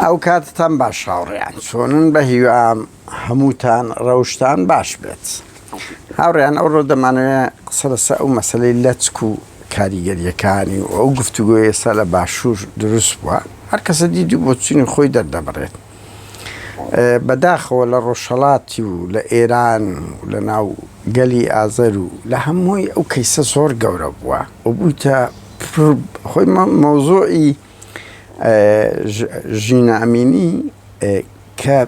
ئەو کاتتان باش هاوڕێیان چۆنن بە هیوام هەمووتان ڕەوشتان باش بێت هاوڕێیان ئەوڕۆ دەمانەوێت قسە لەسەر ئەو مەسلەی لەچک و کاریگەریەکانی و ئەو گفتوگۆی ئێستا لە باشوور دروست بووە هەر کەسە دید و بۆچوونی خۆی دەردەبڕێت بەداخەوە لە ڕۆژهەڵاتی و لە ئێران و لە ناو گەلی ئازەر و لە هەمووی ئەو کەیسە زۆر گەورە بووە و بوویتە خۆی مەوزوعی ژینا ئەمینی کە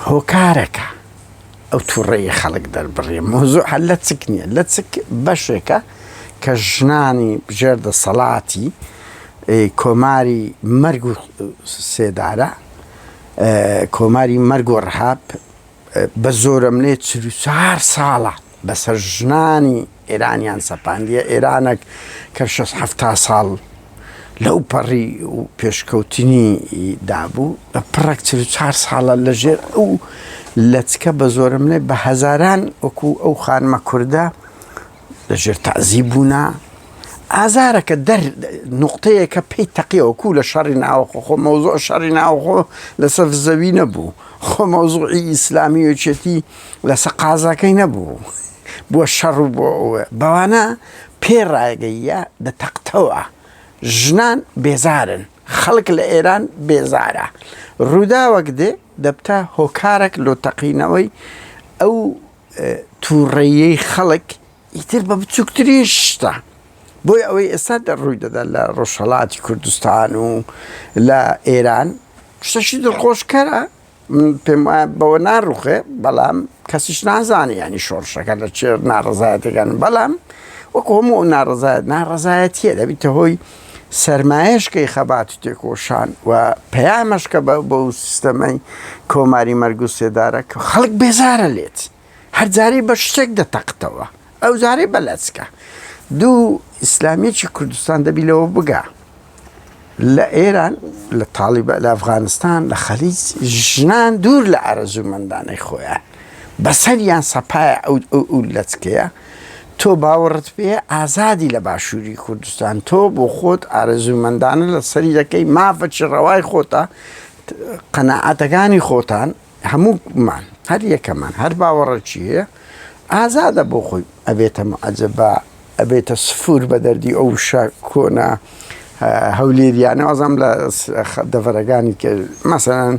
هۆکارەکە ئەو تووڕەیی خەڵک دەربڕی مەوزوع هەر لەچک نییە لەچک بەشێکە کە ژنانی ژێر دەسەڵاتی کۆماری مەرگ و سێدارە کۆماری مەرگ و ڕهاب بە زۆرەملێ 44 ساڵە بەسەر ژنانی ئێرانیان سەپاندیە، ئێرانەک کە شەست حەفتا ساڵ لەو پەڕی و پێشکەوتنی دابوو، بە پڕێک 44 ساڵە لە ژێر ئەو لەچکە بە زۆرەملێ بە هەزاران وەکو ئەو خانمە کوردە لە ژێر تەعزیب بوونە. ئازارەکە دەر نوقتەیەکە پێی تەقیەوە کو لە شەڕی ناوەخۆ خۆ مەوزوع شەڕی ناوخۆ لەسەر زەوی نەبوو خۆ مەوزوعی ئیسلامی یەکێتی لەسەر قازاکەی نەبوو بۆ شەڕ و بۆ ئەوە بەوانە پێ ڕایگەیە دەتەقتەوە ژنان بێزارن خەڵک لە ئێران بێزارە ڕووداوەک دێ دەبتە هۆکارێک لۆ تەقینەوەی ئەو تووڕەیەی خەڵک ئیتر بە بچووکترین شتە بۆی ئەوەی ئێستا دە ڕووی دەدا لە ڕۆژهەڵاتی کوردستان و لە ئێران شتەشی دڵخۆشکەرە من پێم وایە بەوە ناڕوخێ بەڵام کەسیش نازانێ ینی شۆڕشەکە لە چێ ناڕزایەتەکان بەڵام وەکو هەموو ئەو ناڕزایەت ناڕزایەتیە دەبیتە هۆی سەرمایەشکەی خەبات و تێکۆشان و پەیامەشکە بە بەو سیستەمەی کۆماری مەرگ و سێدارە کە خەڵک بێزارە لێت هەر جارەی بە شتێک دەتەقتەوە ئەو جارەی بە لەچکە دوو ئیسلامیەکی کوردستان دەبی لەوە بگا لە ئێران لە تاڵیبە لە ئەفغانستان لە خەلیج ژنان دوور لە ئارەزوومەندانەی خۆیان بەسەریان سەپایە ئەو ئەو لەچکەیە تۆ باوەڕت پێ ئازادی لە باشووری کوردستان تۆ بۆ خۆت ئارەزوومەندانە لە سەری دەکەی مافەکی ڕەوای خۆتە قەناعەتەکانی خۆتان هەموومان هەر یەکەمان هەر باوەڕێکی هەیە ئازادە بۆ خۆی ئەبێتە معجبە ئەبێتە سفور بە دەردی ئەو وشە کۆنە هەولێریانە وازم لە دەڤەرەکانی کە مەسەن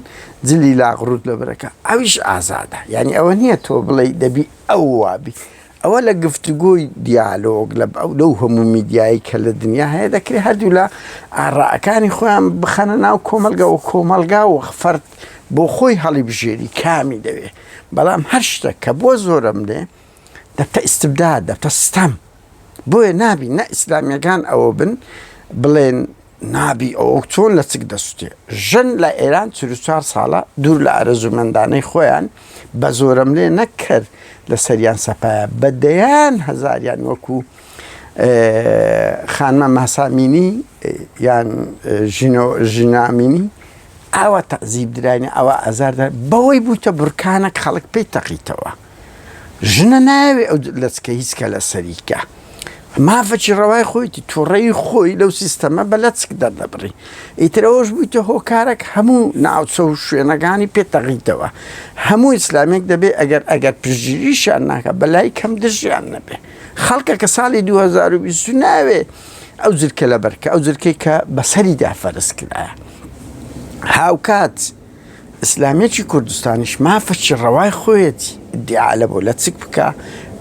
جلی لاغڕوت لە بەرەکە ئەویش ئازادە یعنی ئەوە نییە تۆ بڵێ دەبی ئەو وابی ئەوە لە گفتوگۆی دیالۆگ لە لەو هەموو میدیایی کە لە دنیا هەیە دەکرێت هەردوو لە ئاڕاکانی خۆیان بخەنە ناو کۆمەلگا و کۆمەلگا و فەرد بۆ خۆی هەڵیبژێری کامی دەوێ بەڵام هەر شتە کە بۆ زۆرم لێ دەبتە ئیستبداد دەبتە ستەم بۆیە نابی نە ئیسلامیەکان ئەوە بن بڵێن نابی ئەوە چۆن لە چک دەسوتێ ژن لە ئێران 44 ساڵە دوور لە ئارەزوومەندانەی خۆیان بە زۆرەملێ نەکرد لە سەریان سەپایە بە دەیان هەزاریان وەکو خانمە ماسامینی یان ژینامینی ئاوا تەعزیب دراینە ئەوە ئازار دەر بەوەی بوویتە بورکانەک خەڵک پێی تەقیتەوە ژنە ناوێ ئەو لەچکە هیچ کە لە سەریکە مافەکی ڕەوای خۆیتی تووڕەی خۆی لەو سیستەمە بە لەچک دەردەبڕی ئیترەوەش بوویتە هۆکارێک هەموو ناوچە و شوێنەکانی پێ تەقیتەوە هەموو ئیسلامێک دەبێ ئەگەر ئەگەر پشتگیریشیان ناکە بەلای کەم دژیان نەبێ خەڵکە کە ساڵی 2020 ناوێ ئەو جلکە لەبەر کە ئەو جلکەی کە بەسەریدا فەرز کرایە. هاوکات ئیسلامیەکی کوردستانیش مافەکی ڕەوای خۆیەتی ئیدعا لە بۆ لەچک بکە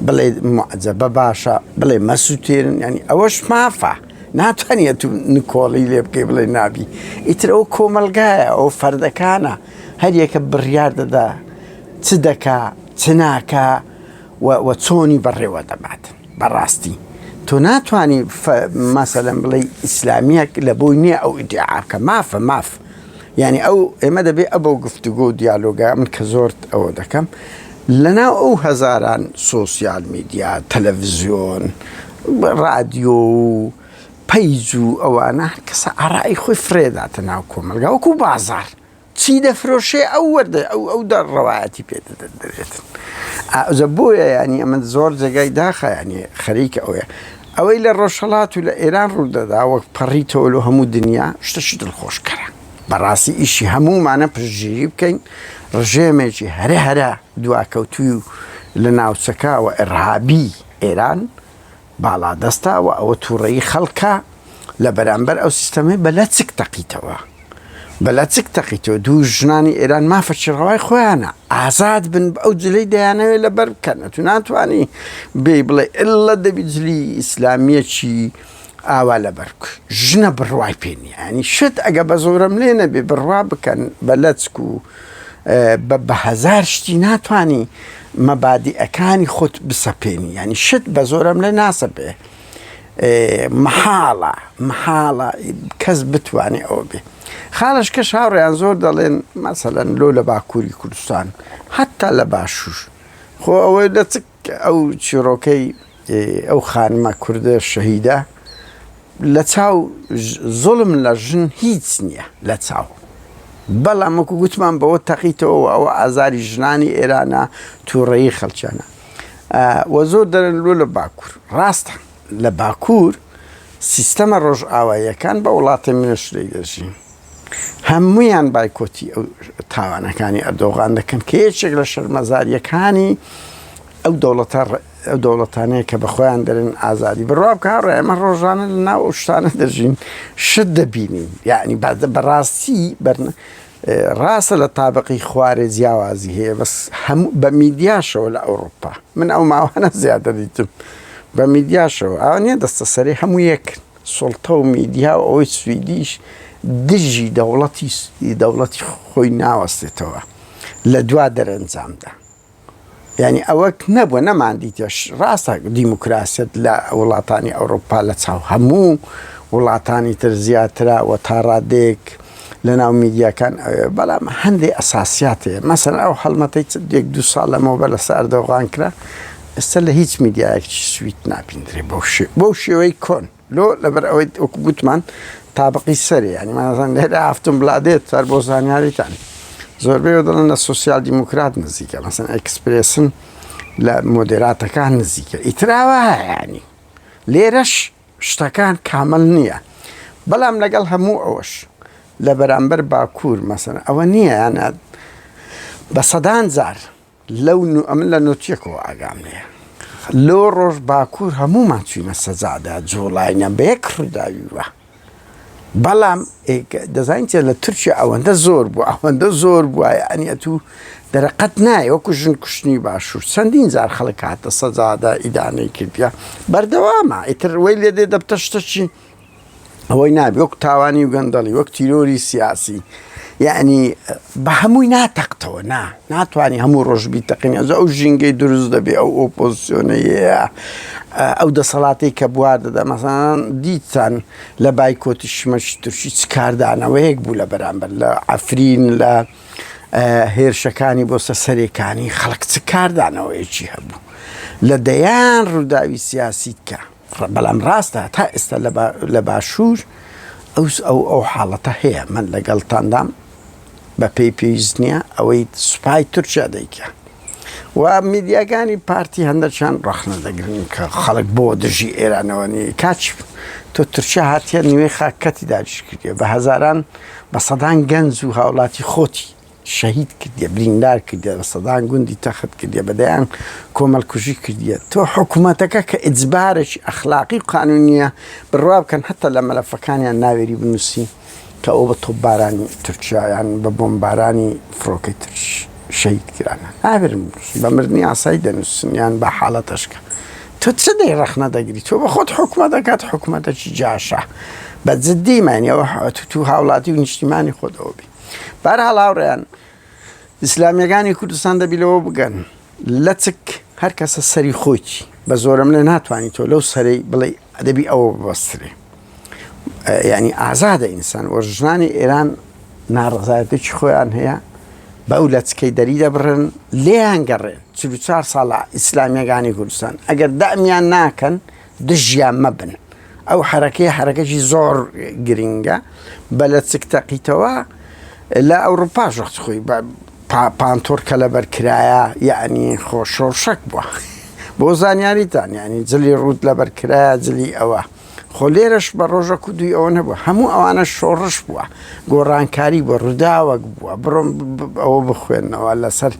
بڵێ معجەبە باشە بڵێ مەسووتێنن ینی ئەوەش مافە ناتوانێت تو نکۆڵی لێ بکەی بڵێ نابی ئیتر ئەو کۆمەلگایە ئەو فەردەکانە هەریەکە بڕیار دەدا چ دەکا چ ناکا و چۆنی بەڕێوە دەبات. بەڕاستی تۆ ناتوانی مەسەلەن بڵێی ئیسلامیەک لە بۆی نییە ئەو ئیدعا بکە مافە ماف یعنی ئەو ئێمە دەبێ ئە بۆ گفتوگۆ و دیالۆگا من کە زۆر ئەوە دەکەم لەناو ئەو هەزاران سۆسیال میدیا تەلەڤزیۆن ڕادیۆ و پەیج و ئەوانە هەر کەسە ئارای خۆی فرێداتە ناو کۆمەلگا وەکو بازار چی دەفرۆشێ ئەو وەردە ئەو ئەو دە ڕەوایەتی پێ دەدرێتن ئەوجا بۆیە ینی ئەمە زۆر جێگای داخە ینی خەریکە ئەوەیە ئەوەی لە ڕۆژهەڵات و لە ئێران ڕوو دەدا وەک پەڕیتەوە لە هەموو دنیا شتەشی دڵخۆشکەرە. بەڕاستی ئیشی هەموومانە پشتگیری بکەین ڕژێمێکی هەرە هەرە دواکەوتوی و لە ناوچەکە و ئیرهابی ئێران باڵادەستە و ئەوە تووڕەیی خەڵکە لە بەرامبەر ئەو سیستەمەی بە لەچک تەقیتەوە بە لەچک تەقیتەوە دوو ژنانی ئێران مافەکی ڕەوای خۆیانە ئازاد بن ئەو جلەی دەیانەوێت لەبەر بکەن تو ناتوانانی بێ بڵێ ئللە دەبی جلی ئیسلامیەکی ئاوا لەبەر بکە ژنە بڕوای پێ نییە ینی شت ئەگە بە زۆرەم لێ نەبێ بڕوا بکەن بە لەچک و بە هەزار شتی ناتانی مەبادیئەکانی خۆت بسەپێنی یانی شت بە زۆرەم لێ ناسەپێ مەحاڵە مەحاڵە کەس بتوانێ ئەوە بێ خاڵش کەش هاوڕێیان زۆر دەڵێن مەسەلەن لۆ لە باکووری کوردستان حتا لە باشوور خۆ ئەوەی لە چ ئەو چیڕۆکەی ئەو خانمە کوردە شەهیدە لە چاو زوڵم لە ژن هیچ نییە لە چاو بەڵام وەکو گوتمان بەوە تەقیتەوە و ئەوە ئازاری ژنانی ئێرانە تووڕەیی خەڵکیانە وە زۆر دەرن لۆ لە باکوور ڕاستە لە باکوور سیستەمە ڕۆژئاواییەکان بە وڵاتە منەشرەی دەژین هەمویان بایکۆتی ئەو تاوانەکانی ئەردۆغان دەکەن کە یەکێک لە شەرمەزاریەکانی ئەو دەوڵەتە ئەو دەوڵەتانەیە کە بە خۆیان دەرن ئازادی بڕوا بکە هاوڕێ ئێمە ڕۆژانە لە ناو ئەو شتانە دەژین شت دەبینین یعنی بەڕاستی بەر ڕاستە لە تابقی خوارێ جیاوازی هەیە بەس هەموو بە میدیاشەوە لە ئەوروپا من ئەو ماوانە زیاتر دیتم بە میدیاشەوە ئەوە نییە دەستە سەری هەموو یەکن سوڵتە و میدیا و ئەوەی سویدیش دژی دەوڵەتی دەوڵەتی خۆی ناوەستێتەوە لە دوا دەرەنجامدا یانی ئەوە نەبووە نەماندیتە ڕاستە دیموکراسیەت لە وڵاتانی ئەوروپا لە چاو هەموو وڵاتانی تر زیاترە و تا ڕادەیەک لە ناو میدیاکان ئەوێ بەڵام هەندێک ئەساسیات هەیە مەسەن ئەو هەڵمەتەی یەک دوو ساڵ لەمەوبەر لەسەر ئەردۆغان کرا ئێستا لە هیچ میدیایەکی سوید نابیندرێ بەو شێوەی کۆن لۆ لەبەر ئەوەی وەکو گوتمان تابقی سەرێ یانی مانەزان لێرە ئافتم بلادێت سەر بۆ زانیاریتان زۆربەی دەڵێن لە سوسیال دیموکرات نزیکە مەسەن ئەکسپرێسن لە مۆدێراتەکان نزیکە ئیتراوە ینی لێرەش شتەکان کامل نییە بەڵام لەگەڵ هەموو ئەوەش لە بەرامبەر باکوور مەسەن ئەوە نییە یانە بە سەدان جار لەو نو ئەمن لە نۆتیەکەوە ئاگام لێیە لۆ ڕۆژ باکوور هەموومان چوینە سەجادە جوڵاینە بە یەک ڕووداوی وە بەڵام دەزانین چێ لە تورکیا ئەوەندە زۆر بوو ئەوەندە زۆر بووە یعنی ئەتوو دەرەقەت نایە وەکو ژن کوشتنی باشوور چەندین جار خەڵک هاتە سەجادە ئیدانەی کردە بەردەوامە ئیتر وەی لێ دێ دەبتە شتەکی ئەوەی نابی وەک تاوانی و گەندەڵی وەک تیرۆری سیاسی یعنی بە هەمووی ناتەقتەوە نا ناتوانانی هەموو ڕۆژ بیتەقینی ئەز ئەو ژینگەی دروست دەبێ ئەو ئۆپۆزیسیۆنەیە ئەو دەسەڵاتی کە بوار دەدا مەسەن دیتان لە بایکۆتی شمەش تورکی چ کاردانەوەیەک بوو لە بەرامبەر لە عەفرین لە هێرشەکانی بۆ سەر سەرێکانی خەڵک چ کاردانەوەیەکی هەبوو لە دەیان ڕووداوی سیاسی کە بەڵام ڕاستە تا ئێستا لە باشوور ئەو ئەو ئەو حاڵەتە هەیە من لەگەڵتاندام بە پێی پێویست نییە ئەوەی سوپای تورکیا دەیکە و میدیاکانی پارتی هەندەچیان ڕەخنە دەگرن کە خەڵک بۆ دژی ئێرانەوە نیە کاچ تۆ تورکیا هاتیە نیوەی خاکەتی داگیر کردیە بە هەزاران بە سەدان گەنج و هاوڵاتی خۆتی شەهید کردیە، بریندار کردیە، بە سەدان گوندی تەخت کردیە، بە دەیان کۆمەڵکوژی کردیە، تۆ حکومەتەکە کە ئیجبارێکی ئەخلاقی و قانونیە، بڕوا بکەن هەتا لە مەلەفەکانیان ناوێری بنووسی کە ئەوە بە تۆپبارانی تورکیا یان بە بۆمبارانی فڕۆکەی تورکی شەهید کرانە، ناوێرن بنووسن، بە مردنی ئاسایی دەنووسن یان بە حاڵەتەشکە. تۆ چ دەی ڕەخنە دەگری تۆ بە خۆت حکومەتەکەت حکومەتەکی جاشە بە جدی مانی ئەوە تو هاوڵاتی و نیشتیمانی خۆت ئەوە بی. بەهەرحاڵ هاوڕێیان ئیسلامیەکانی کوردستان دەبی لەوە بگەن لەچک هەر کەسە سەری خۆیتی بە زۆرم لێ ناتوانانی تۆ لەو سەرەی بڵێ ئەدەبی ئەوە ببەسترێ ینی ئازادە ئینسان وە ژنانی ئێران ناڕزایەتێکی خۆیان هەیە بەو لەچکەی دەری دەبڕن لێیان گەڕێن 44 ساڵە ئیسلامیەکانی کوردستان ئەگەر دامیان ناکەن دژیان مەبن ئەو حەرەکەیە حەرەکەکی زۆر گرینگە بە لەچک تەقیتەوە لە ئەوروپاش وەخت خۆی بە پانتۆر کە لەبەر کرایە یعنی خۆ شۆڕشەک بووە بۆ زانیاریتان یعنی جلی ڕووت لەبەر کرایە جلی ئەوە. خۆ لێرەش بە ڕۆژەک و دووی ئەوە نەبووە هەموو ئەوانە شۆڕش بووە گۆڕانکاری بووە ڕووداوەک بووە بڕۆم ئەوە بخوێنەوە لەسەر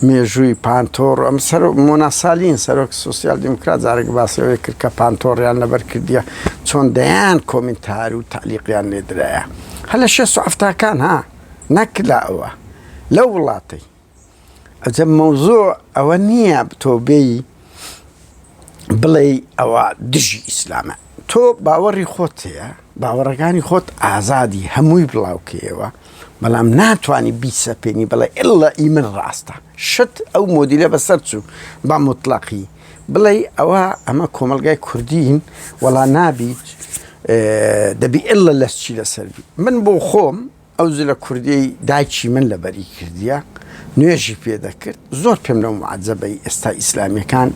مێژووی پانتۆڕ ئەم سەر مۆناسالین سەرۆک سوسیال دیموکرات جارێک باسی ئەوەی کرد کە پانتۆڕیان لەبەر کردیە چۆن دەیان کۆمنتار و تەعلیقیان لێدرایە هەر لە شێست و حەفتاکان ها نەک لە ئەوە لەو وڵاتەی ئەجە مەوزوع ئەوە نییە تۆ بێی بڵێی ئەوە دژی ئیسلامە تۆ باوەڕی خۆت هەیە باوەڕەکانی خۆت ئازادی هەمووی بڵاوکەیەوە بەڵام ناتوانانی بیسەپێنی بڵێ ئللا ئی من ڕاستە شت ئەو مۆدیلە بەسەر چوو بە مطلقی بڵێ ئەوە ئەمە کۆمەلگای کوردین وەڵا نابیت دەبی ئللا لەسچی لەسەر بی من بۆ خۆم ئەو جلە کوردیەی دایکی من لەبەری کردیە نوێژی پێ دەکرد زۆر پێم لەو معجەبەی ئێستا ئیسلامیەکان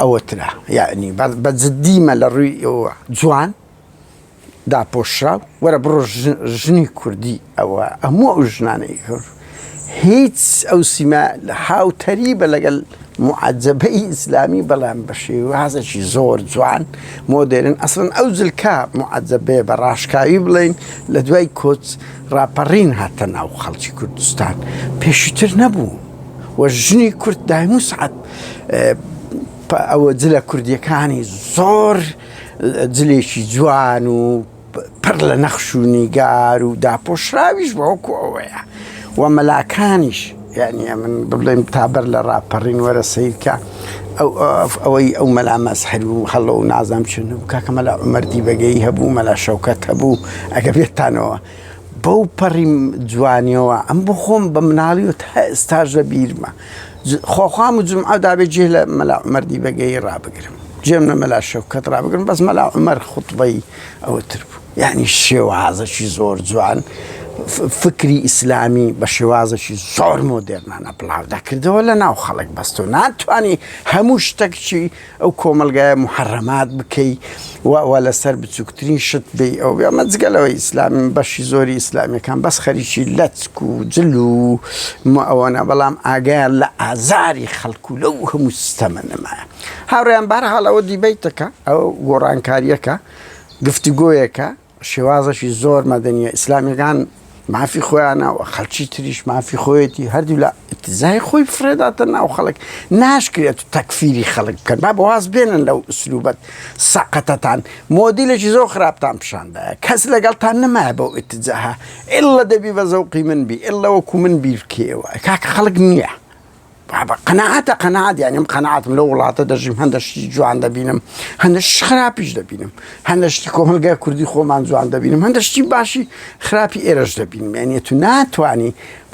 ئەوەترە یعنی بە جدیمە لە ڕووی ئەوە جوان داپۆشراو وەرە بڕۆ ژنی کوردی ئەوە هەموو ئەو ژنانەی کرد هیچ ئەو سیما هاوتەریبە لەگەل موعەجەبەی ئیسلامی بەڵام بە شێوازێکی زۆر جوان مۆدێرن ئەسڵەن ئەو جلکە موعەجەبەیە بە ڕاشکاوی بڵێین لە دوای کۆچ ڕاپەڕین هاتە ناو خەڵکی کوردستان پێشتر نەبوو و ژنی کورد دایم و سعات ئەوە جلە کوردیەکانی زۆر جلێکی جوان و پڕ لە نەخش و نیگار و داپۆشراویش بە وەکو ئەوەیە و مەلاکانیش یعنی ئەمن بڵێم تا بەر لە ڕاپەڕین وەرە سەیرکە ئەو ئەوەی ئەو مەلا مەزهەر و هەڵۆ و نازانم چ نەبوو کاکە مەلا عومەر دیبەگەیی هەبوو مەلا شەوکەت هەبوو ئەگە بێتانەوە بەو پەڕی جوانیەوە ئەم بۆ خۆم بە مناڵی و تا ئێستاش لە بیرمە خۆخوام و جمعە دابێ جێ لە مەلا عومەر دیبەگەیی ڕابگرم جێم لە مەلا شەوکەت ڕابگرم بەس مەلا عومەر خوتبەی ئەوە تر بوو یعنی شێوازەکی زۆر جوان فکری ئیسلامی بە شێوازەکی زۆر مۆدێرنانە بڵاو دەکردەوە لە ناو خەڵک بەس تۆ ناتوانانی هەموو شتەکچی ئەو کۆمەلگایە محەرەمات بکەی و ئەوە لەسەر بچووکترین شت بێ ئەو ئەمە جگە لەوەی ئیسلامی بەشی زۆری ئیسلامیەکان بەس خەریکی لەچک و جل و ئەوەنە بەڵام ئاگایان لە ئازاری خەڵک و لەو هەموو سیستەمە نەمایە هاوڕێیان بەهەرحاڵ ئەوە دیبەیتەکە ئەو گۆڕانکاریەکە گفتوگۆیەکە شێوازەکی زۆر مەدەنیە ئیسلامیەکان مافی خۆیانە و خەڵکی تریش مافی خۆیەتی هەردوو لە ئتزای خۆی فرێداتە ناو خەڵک ناشکرێت و تەکفیری خەڵک بکەن با بەواز بێنن لەو ئسلوبەت سەقەتەتان مۆدیلێکی زۆر خراپتان پیشاندایە کەس لەگەڵتان نەمایە بەو ئتجاهە ئللا دەبی بە زەوقی من بی ئللا وەکو من بیر بکەیەوە کاکە خەڵک نییە بابە قەناعەتە قەناعەت یانی من قەناعەتم لەو وڵاتە دەژیم هەندە شتی جوان دەبینم هەندە شتی خراپیش دەبینم هەندە شتی کۆمەڵگای کوردی خۆمان جوان دەبینم هەندە شتی باشی خراپی ئێرەش دەبینم یعنی تو ناتوانی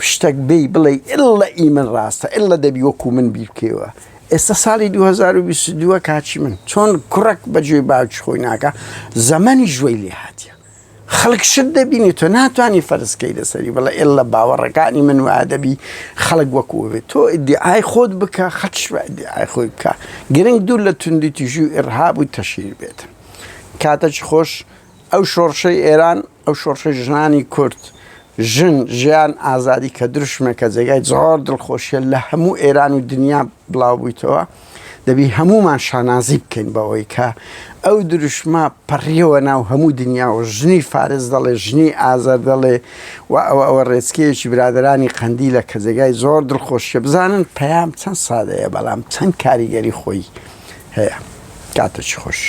شتێک بێی بڵێ ئللا ئی من ڕاستە ئللا دەبی وەکو من بیر بکەیەوە ئێستا ساڵی 2022 کاچی من چۆن کوڕک بەگوێی باوکی خۆی ناکە زەمەنی ژوەی لێ هاتیە خەڵک شت دەبینی تۆ ناتوانی فەرز کەی لەسەری بڵێ ئللا باوەڕەکانی من وایە دەبی خەڵک وەکو بێت تۆ ئیدعای خۆت بکە خەڵکیش بە ئیدعای خۆی بکە گرنگ دوور لە توندوتیژی و ئیرهاب و تەشهیر بێت کاتەکی خۆش ئەو شۆڕشەی ئێران ئەو شۆڕشەی ژنانی کورد ژن ژیان ئازادی کە دروشمێکە جێگای زۆر دڵخۆشیە لە هەموو ئێران و دنیا بڵاو بوویتەوە دەبی هەموومان شانازی بکەین بەوەی کە ئەو دروشمە پەڕیەوە ناو هەموو دنیا و ژنی فارس دەڵێ ژنی ئازەر دەڵێ و ئەوە ئەوە ڕێچکەیەکی برادەرانی قەندیلە کە جێگای زۆر دڵخۆشیە بزانن پەیام چەند سادەیە بەڵام چەند کاریگەری خۆی هەیە کاتێکی خۆش.